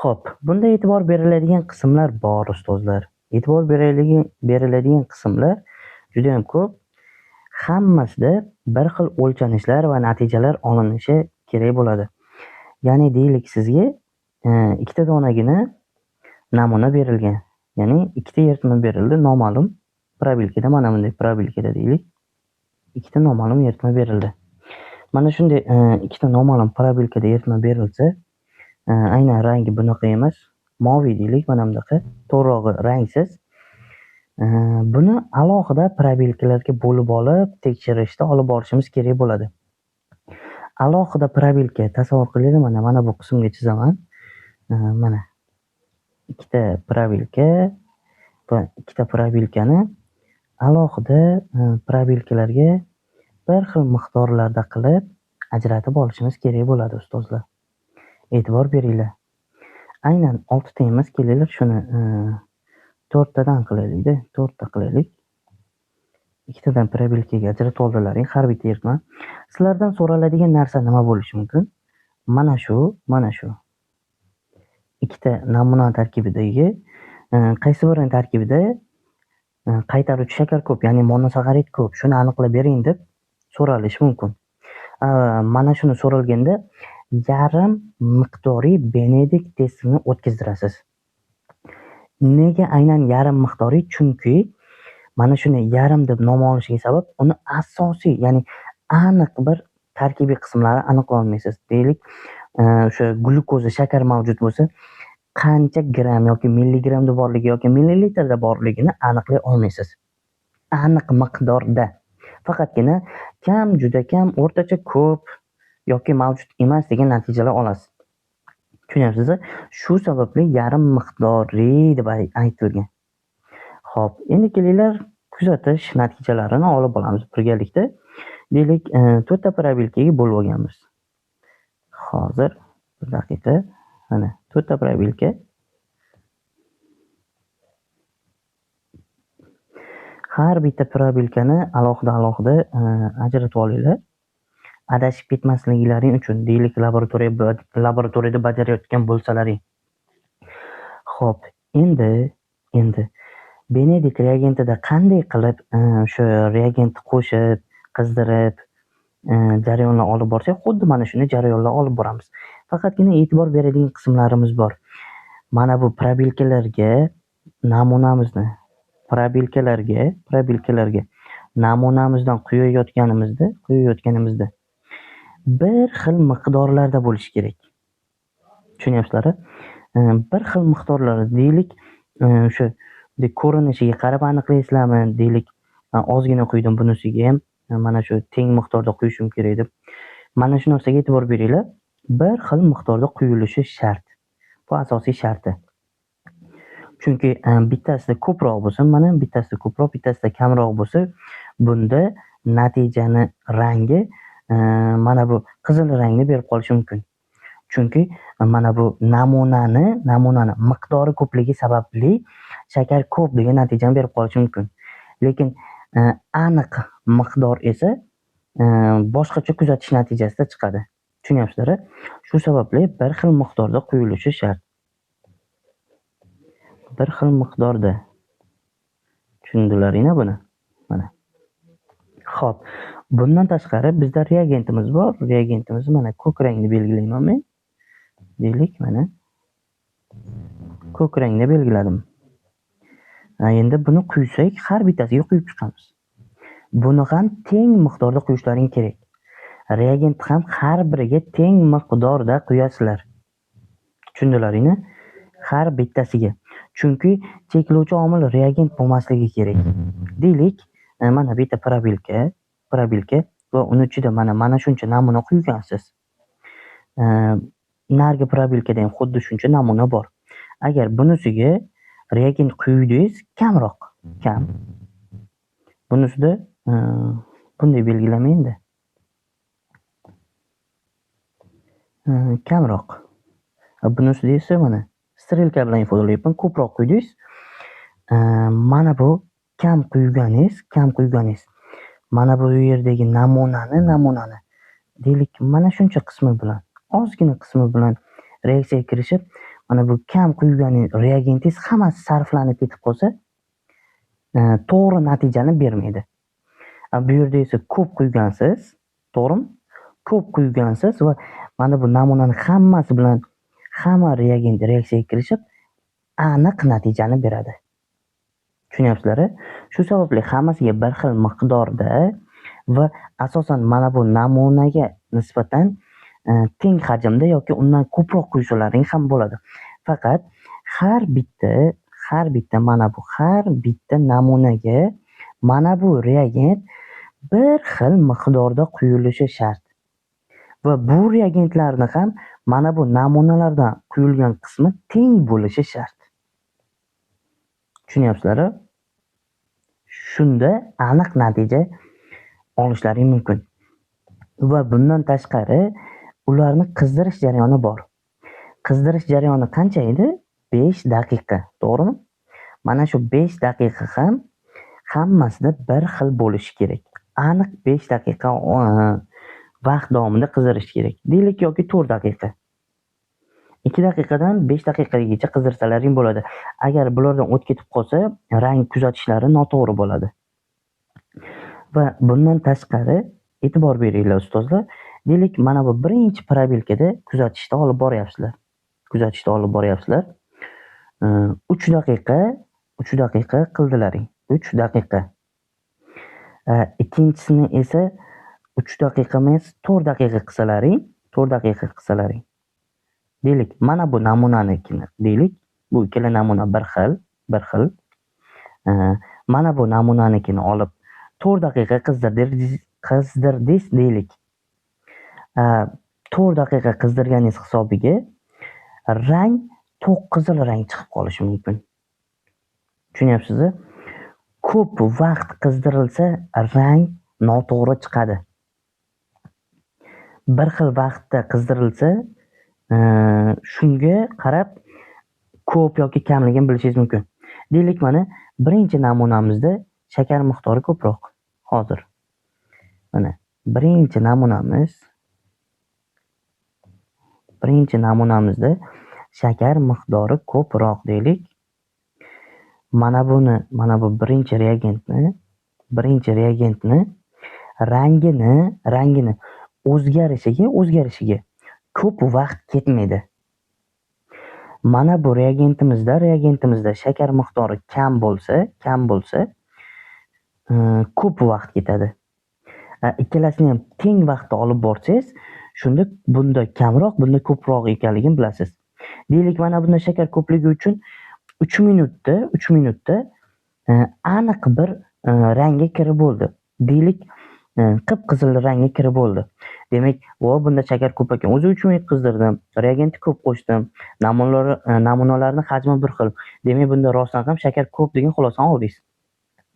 Xo'p, bunda e'tibor beriladigan qismlar bor ustozlar. E'tibor beriladigan qismlar juda ham ko'p. Hammasida bir xil o'lchanishlar va natijalar olinishi kerak bo'ladi. Ya'ni deylik sizga ikkita donagina namuna berilgan. Ya'ni ikkita eritma berildi, noma'lum probilkada, mana bunday probilkada deylik. Ikkita noma'lum eritma berildi. Mana shunday ikkita noma'lum probilkada eritma berilsa, aynan rangi bunaqa emas, moviy deylik, mana bunaqa, to'g'rirog'i rangsiz. Buni alohida probilkalarga bo'lib olib tekshirishda olib borishimiz kerak bo'ladi. Alohida probilka tasavvur qilinglar, mana bu qismga chizaman. Mana ikkita probilka va ikkita probilkani alohida probilkalarga bir xil miqdorlarda qilib ajratib olishimiz kerak bo'ladi ustozlar. E'tibor beringlar. Aynan 6 ta emas, kelinglar shuni 4tadan qilaylik-da, 4ta qilaylik. Ikkitadan probilkaga ajratib oldilaring har bitta eritma. Sizlardan so'raladigan narsa nima bo'lishi mumkin? Mana shu. Ikkita namuna tarkibidagi qaysi birini tarkibida qaytaruvchi shakar ko'p, ya'ni monosaxarid ko'p, shuni aniqlab bering deb so'ralishi mumkin. Mana shuni so'ralganda yarim miqdoriy Benedikt testini o'tkazdirasiz. Nega aynan yarim miqdoriy? Chunki mana shuni yarim deb nom olishiga sabab uni asosiy, ya'ni aniq bir tarkibiy qismlari aniqlay olmaysiz. Deylik, o'sha glyukoza shakar mavjud bo'lsa, qancha gramm yoki milligrammda borligi yoki millilitrda borligini aniqlay olmaysiz. Aniq miqdorda. Faqatgina kam, juda kam, o'rtacha, ko'p yoki mavjud emas degan natijalar olasiz. Tushunyapsizmi? Shu sababli yarim miqdori deb aytilgan. Xo'p, endi kelinglar kuzatish natijalarini olib olamiz birgalikda. Deylik, 4 ta probilkaga bo'lib olganmiz. Hozir bir daqiqa. Mana 4 ta probilka. Har bitta probilkani alohida-alohida ajratib olinglar. Adashib ketmasliklaring uchun, deylik, laboratoriyada bajarayotgan bo'lsalaring. Xo'p, endi Benedikt reagentida qanday qilib o'sha reagentni qo'shib, qizdirib, jarayonlar olib borsak, xuddi mana shunday jarayonlar olib boramiz. Faqatgina e'tibor beradigan qismlarimiz bor. Mana bu probilkalarga namunamizni, probilkalarga namunamizdan quyayotganimizda bir xil miqdorlarda bo'lishi kerak. Tushunyapsizlar? Bir xil miqdorlarda, deylik, o'sha ko'rinishiga qarab aniqlaysizlarmi? Deylik, ozgina quydim, bunisiga ham mana shu teng miqdorda quyishim kerak deb. Mana shu narsaga e'tibor beringlar. Bir xil miqdorda quyilishi shart. Bu asosiy sharti. Chunki bittasida ko'proq bo'lsa, mana bittasida ko'proq, bittasida kamroq bo'lsa, bunda natijani rangi mana bu qizil rangni berib qolishi mumkin. Chunki mana bu namunani miqdori ko'pligi sababli shakar ko'p degan natijani berib qolishi mumkin. Lekin aniq miqdor esa boshqacha kuzatish natijasida chiqadi. Tushunyapsizlar? Shu sababli bir xil miqdorda quyilishi shart. Bir xil miqdorda. Tushundilaringmi buni? Mana. Xo'p, bundan tashqari bizda reagentimiz bor. Reagentimizni mana ko'k rangni belgilayman men. Deylik, mana ko'k rangda belgiladim. Endi buni quysak, har bittasiga quyib chiqamiz. Buni ham teng miqdorda quyishlaring kerak. Reagent ham har biriga teng miqdorda quyasizlar. Tushundilaringmi? Har bittasiga. Chunki cheklovchi omil reagent bo'lmasligi kerak. Deylik, mana bitta probilka va uni ichida mana shuncha namuna quygansiz. Narigi probilkada ham xuddi shuncha namuna bor. Agar bunisiga reagent quydingiz, kamroq, kam. Bunisida bunday belgilamaydi. Kamroq. Bunisida esa mana strelka bilan ifodalayapman, ko'proq quydingiz. Mana bu kam quyganingiz. Mana bu yerdagi namunani deylik, mana shuncha qismi bilan, ozgina qismi bilan reaksiyaga kirishib, mana bu kam quygan reagentingiz hammasi sarflanib ketib qolsa, to'g'ri natijani bermaydi. Bu yerda esa ko'p quygansiz, to'g'rimi? Ko'p quygansiz va mana bu namunani hammasi bilan hamma reagent reaksiyaga kirishib, aniq natijani beradi. Tushunyapsizlar? Shu sababli hammasiga bir xil miqdorda va asosan mana bu namunaga nisbatan teng hajmda yoki undan ko'proq quysalaring ham bo'ladi. Faqat har bitta mana bu har bitta namunaga mana bu reagent bir xil miqdorda quyilishi shart. Va bu reagentlarni ham mana bu namunalardan quyilgan qismi teng bo'lishi shart. Tushunyapsizlar? Shunda aniq natija olishlaring mumkin. Va bundan tashqari ularni qizdirish jarayoni bor. Qizdirish jarayoni qancha edi? 5 daqiqa, to'g'rimi? Mana shu 5 daqiqa ham hammasida bir xil bo'lishi kerak. Aniq 5 daqiqa vaqt davomida qizdirish kerak. Deylik yoki 4 daqiqa. 2 daqiqadan 5 daqiqagacha qizdirsalaring bo'ladi. Agar bulardan o't ketib qolsa, rang kuzatishlari noto'g'ri bo'ladi. Va bundan tashqari e'tibor beringlar ustozlar. Deylik, mana bu birinchi probilkada kuzatishda olib boryapsizlar. 3 daqiqa, 3 daqiqa qildilaring. 3 daqiqa. Ikkinchisini esa 3 daqiqa emas, 4 daqiqa qilsalaring, 4 daqiqa qilsalaring. Deylik, mana bu namunanikini deylik. Bu ikkala namuna bir xil, bir xil. Mana bu namunanikini olib 4 daqiqa qizdirdingiz deylik. 4 daqiqa qizdirganingiz hisobiga Rang to'q qizil rang chiqib qolishi mumkin. Tushunyapsizmi? Ko'p vaqt qizdirilsa rang noto'g'ri chiqadi. Bir xil vaqtda qizdirilsa, shunga qarab ko'p yoki kamligini bilishingiz mumkin. Deylik, mana birinchi namunamizda shakar miqdori ko'proq. Hozir. Mana birinchi namunamizda shakar miqdori ko'proq deylik. Mana bu birinchi reagentni rangini o'zgarishiga ko'p vaqt ketmaydi. Mana bu reagentimizda shakar miqdori kam bo'lsa, ko'p vaqt ketadi. Ikkalasini ham teng vaqtda olib borsangiz, shunda bunda kamroq, bunda ko'proq ekanligini bilasiz. Deylik, mana bunda shakar ko'pligi uchun 3 minutda aniq bir rangga kirib bo'ldi. Deylik, qip-qizil rangga kirib bo'ldi. Demak, bunda shakar ko'p ekan. O'zi 3 minut qizdirdim, reagentni ko'p qo'shdim, namunalarning hajmi bir xil. Demak, bunda rostdan ham shakar ko'p degan xulosani oldingiz.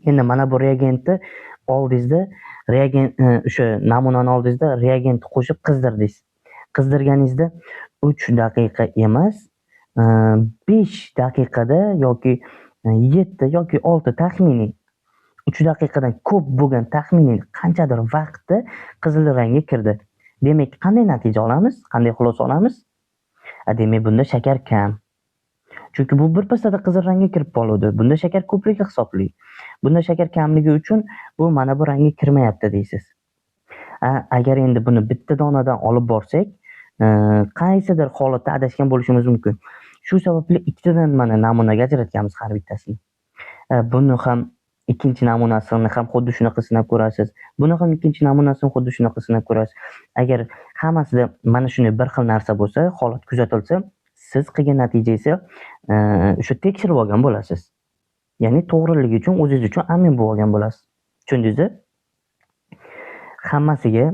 Endi mana bu reagentni oldingizda, o'sha namunani oldingizda reagentni qo'shib qizdirdingiz. Qizdirganingizda 3 daqiqa emas, 5 daqiqada yoki 7 yoki 6 taxminiy 3 daqiqadan ko'p bo'lgan taxminiy qanchadir vaqtda qizil rangga kirdi. Demak, qanday natija olamiz? Qanday xulosa olamiz? Demak, bunda shakar kam. Chunki bu bir pasada qizil rangga kirib qoldi. Bunda shakar ko'pligi hisobli. Bunda shakar kamligi uchun bu mana bu rangga kirmayapti deysiz. Agar endi buni bitta donadan olib borsak, qaysidir holatda adashgan bo'lishimiz mumkin. Shu sababli ikkitadan mana namunaga ajratganmiz har bittasini. Buni ham ikkinchi namunasini ham xuddi shunaqa sinab ko'rasiz. Buni ham ikkinchi namunasini xuddi shunaqa sinab ko'rasiz. Agar hammasida mana shunday bir xil narsa bo'lsa, holat kuzatilsa, siz qilgan natija esa o'sha tekshirib olgan bo'lasiz. Ya'ni to'g'riligi uchun o'zingiz uchun amin bo'lib olgan bo'lasiz. Tushundingizmi? Hammasiga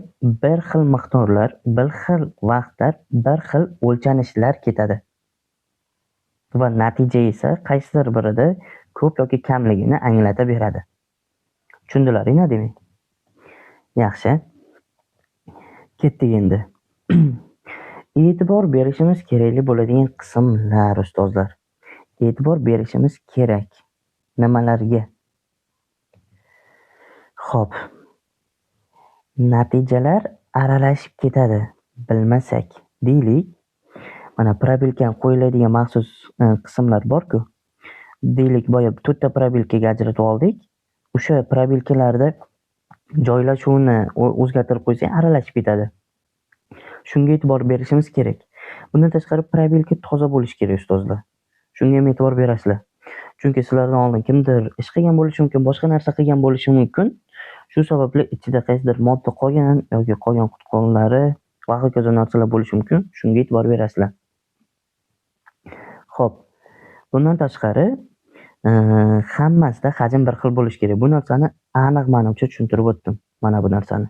bir xil miqdorlar, bir xil vaqtlar, bir xil o'lchanishlar ketadi. Va natija esa qaysidir birida ko'p yoki kamligini anglata beradi. Tushundilaringmi demak? Yaxshi. Ketdik endi. E'tibor berishimiz kerakli bo'ladigan qismlar, ustozlar. E'tibor berishimiz kerak. Nimalarga? Xo'p. Natijalar aralashib ketadi, bilmasak. Deylik, mana probilkani qo'yiladigan maxsus qismlar bor-ku. Deylik, boya 4 ta probilkaga ajratib oldik. O'sha probilkalarda joylashuvini o'zgartirib qo'ysak, aralashib ketadi. Shunga e'tibor berishimiz kerak. Bundan tashqari probilka toza bo'lishi kerak, ustozlar. Shunga ham e'tibor berasizlar. Chunki sizlardan oldin kimdir ish qilgan bo'lishi mumkin, boshqa narsa qilgan bo'lishi mumkin. Shu sababli ichida qaysidir modda qolgan yoki qolgan qutqonlari va hokazo narsalar bo'lishi mumkin. Shunga e'tibor berasizlar. Xo'p, bundan tashqari hammasida hajm bir xil bo'lishi kerak. Bu narsani aniq manimcha tushuntirib o'tdim. Mana bu narsani.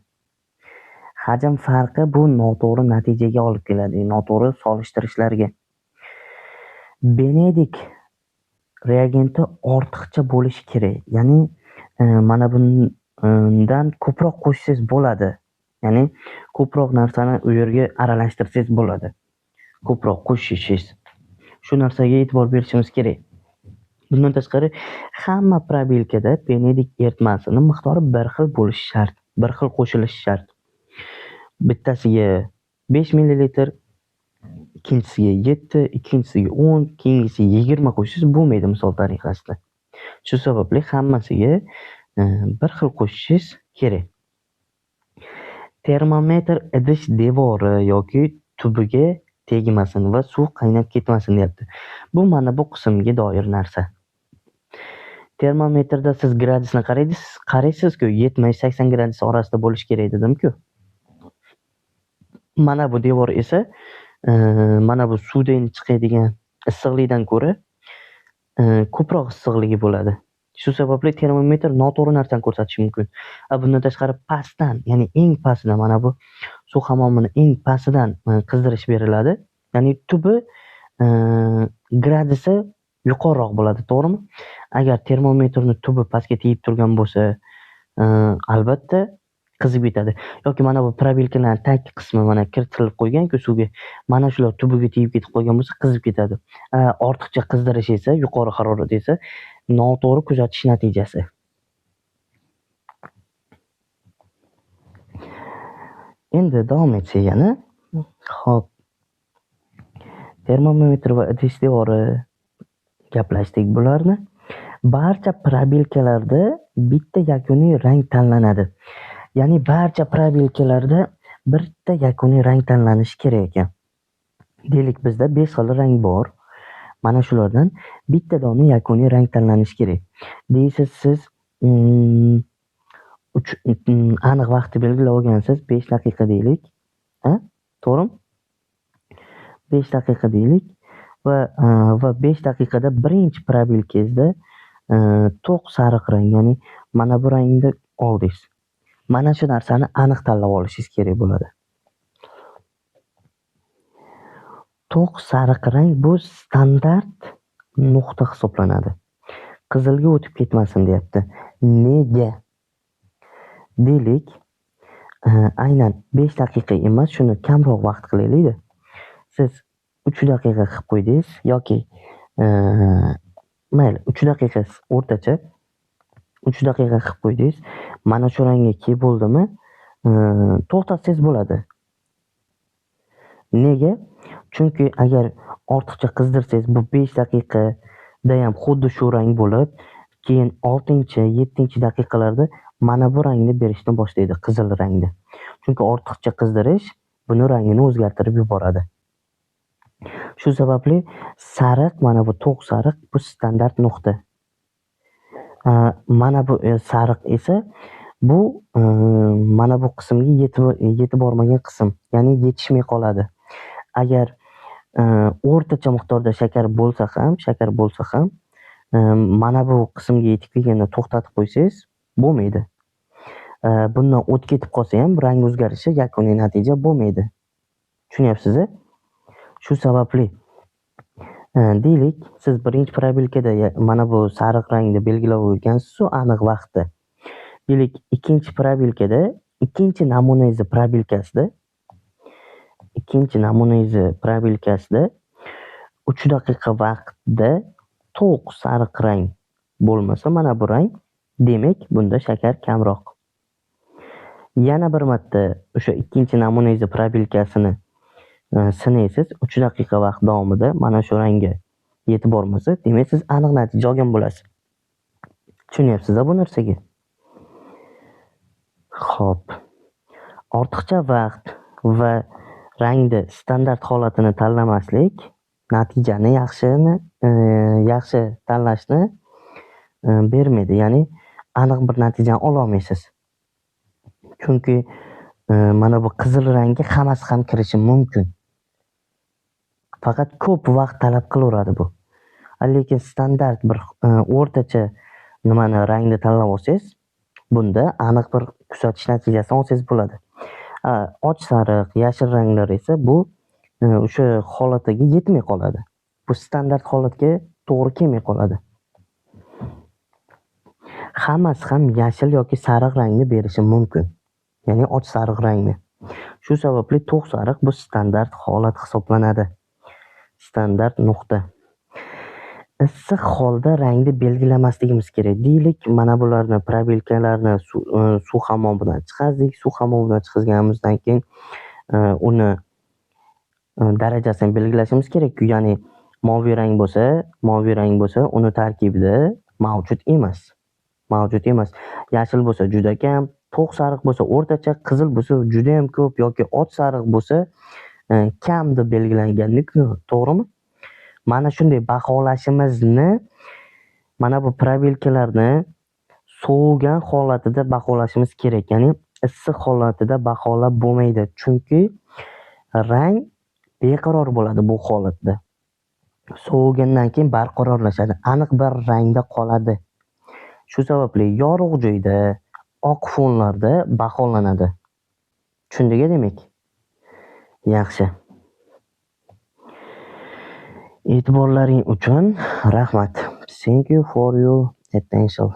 Hajm farqi bu noto'g'ri natijaga olib keladi, noto'g'ri solishtirishlarga. Benedik reagenti ortiqcha bo'lishi kerak. Ya'ni mana bundan ko'proq qo'shsangiz bo'ladi. Ya'ni ko'proq narsani u yerga aralashtirsangiz bo'ladi. Ko'proq qo'shishingiz. Shu narsaga e'tibor berishimiz kerak. Bundan tashqari hamma probilkada Benedik eritmasini miqdori bir xil bo'lishi shart, bir xil qo'shilishi shart. Bittasiga 5 ml, ikkinchisiga 7, ikkinchisiga 10, keyingisiga 20 qo'shsangiz bo'lmaydi misol tariqasida. Shu sababli hammasiga bir xil qo'shishingiz kerak. Termometr idish devori yoki tubiga tegmasin va suv qaynab ketmasin deyapti. Bu mana bu qismga doir narsa. Termometrda siz gradusni qaraysiz-ku, 70-80 gradus orasida bo'lishi kerak dedim-ku. Mana bu devor esa mana bu suvdan chiqadigan issiqlikdan ko'ra ko'proq issiqligi bo'ladi. Shu sababli termometr noto'g'ri narsani ko'rsatishi mumkin. Bundan tashqari pastdan, ya'ni eng pastidan, mana bu suv hammomini eng pastidan qizdirish beriladi. Ya'ni tubi Gradusi yuqoriroq bo'ladi, to'g'rimi? Agar termometrni tubi pastga tegib turgan bo'lsa, albatta qizib ketadi. Yoki mana bu probilkalarning tag qismi mana kiritilib qo'ygan-ku suvga, mana shular tubiga tegib ketib qolgan bo'lsa, qizib ketadi. Ortiqcha qizdirish esa, yuqori harorat esa noto'g'ri kuzatish natijasi. Endi davom etsak yana. Xo'p. Termometr va idish devori gaplashdik bularni. Barcha probilkalarda bitta yakuniy rang tanlanadi. Ya'ni barcha probilkalarda bitta yakuniy rang tanlanishi kerak ekan. Deylik, bizda 5 xil rang bor. Mana shulardan bitta dona yakuniy rang tanlanishi kerak. Deysiz siz, 3 aniq vaqtni belgilab olgansiz, 5 daqiqa deylik. Ha? To'g'rimi? 5 daqiqa deylik va 5 daqiqada birinchi probilkangizda to'q sariq rang, ya'ni mana bu rangni oldingiz. Mana shu narsani aniq tanlab olishingiz kerak bo'ladi. To'q sariq rang bu standart nuqta hisoblanadi. Qizilga o'tib ketmasin deyapti. Nega? Deylik, aynan 5 daqiqa emas, shuni kamroq vaqt qilaylik-da. Siz 3 daqiqa qilib qo'ydingiz yoki mayli 3 daqiqa o'rtacha 3 daqiqa qilib qo'ydingiz. Mana shu rangga kelib bo'ldimi? To'xtatsangiz bo'ladi. Nega? Chunki agar ortiqcha qizdirsangiz bu 5 daqiqada ham xuddi shu rang bo'lib, keyin 6-7 daqiqalarda mana bu rangni berishni boshlaydi, qizil rangni. Chunki ortiqcha qizdirish buni rangini o'zgartirib yuboradi. Shu sababli sariq, mana bu to'q sariq bu standart nuqta. Mana bu sariq esa bu mana bu qismga yetib bormagan qism, ya'ni yetishmay qoladi. Agar o'rtacha miqdorda shakar bo'lsa ham, mana bu qismga yetib kelganda to'xtatib qo'ysangiz bo'lmaydi. Bundan o't ketib qolsa ham rang o'zgarishi yakuniy natija bo'lmaydi. Tushunyapsiz-a? Shu sababli deylik, siz birinchi probilkada mana bu sariq rangni belgilab qo'ygansiz-ku aniq vaqtda. Deylik, ikkinchi probilkada, ikkinchi namunangizni probilkasida 3 daqiqa vaqtda to'q sariq rang bo'lmasa, mana bu rang, demak, bunda shakar kamroq. Yana bir marta o'sha ikkinchi namunangizni probilkasini sinaysiz, 3 daqiqa vaqt davomida mana shu rangga yetib bormasa, demak siz aniq natija olgan bo'lasiz. Tushunyapsiz-a bu narsaga? Xo'p. Ortiqcha vaqt va rangni standart holatini tanlamaslik natijani yaxshi tanlashni bermaydi. Ya'ni aniq bir natijani ola olmaysiz. Chunki mana bu qizil rangga hammasi ham kirishi mumkin. Faqat ko'p vaqt talab qilaveradi bu. Lekin standart bir o'rtacha nimani rangni tanlab olsangiz, bunda aniq bir kuzatish natijasini olsangiz bo'ladi. Och sariq, yashil ranglar esa bu o'sha holatiga yetmay qoladi. Bu standart holatga to'g'ri kelmay qoladi. Hammasi ham yashil yoki sariq rangni berishi mumkin. Ya'ni och sariq rangni. Shu sababli to'q sariq bu standart holat hisoblanadi. Standart nuqta. Issiq holda rangni belgilamasligimiz kerak. Deylik, mana bularni probilkalarni suv hammomidan chiqardik. Suv hammomidan chiqarganimizdan keyin uni darajasini belgilashimiz kerak-ku. Ya'ni moviy rang bo'lsa, uni tarkibida mavjud emas. Mavjud emas. Yashil bo'lsa juda kam, to'q sariq bo'lsa o'rtacha, qizil bo'lsa juda ham ko'p yoki och sariq bo'lsa kam deb belgilangan-ku, to'g'rimi? Mana shunday baholashimizni, mana bu probilkalarni sovigan holatida baholashimiz kerak. Ya'ni issiq holatida baholab bo'lmaydi. Chunki rang beqaror bo'ladi bu holatda. Sovigandan keyin barqarorlashadi, aniq bir rangda qoladi. Shu sababli yorug' joyda, oq fonlarda baholanadi. Tushundik demak? Yaxshi. E'tiborlaring uchun rahmat. Thank you for your attention.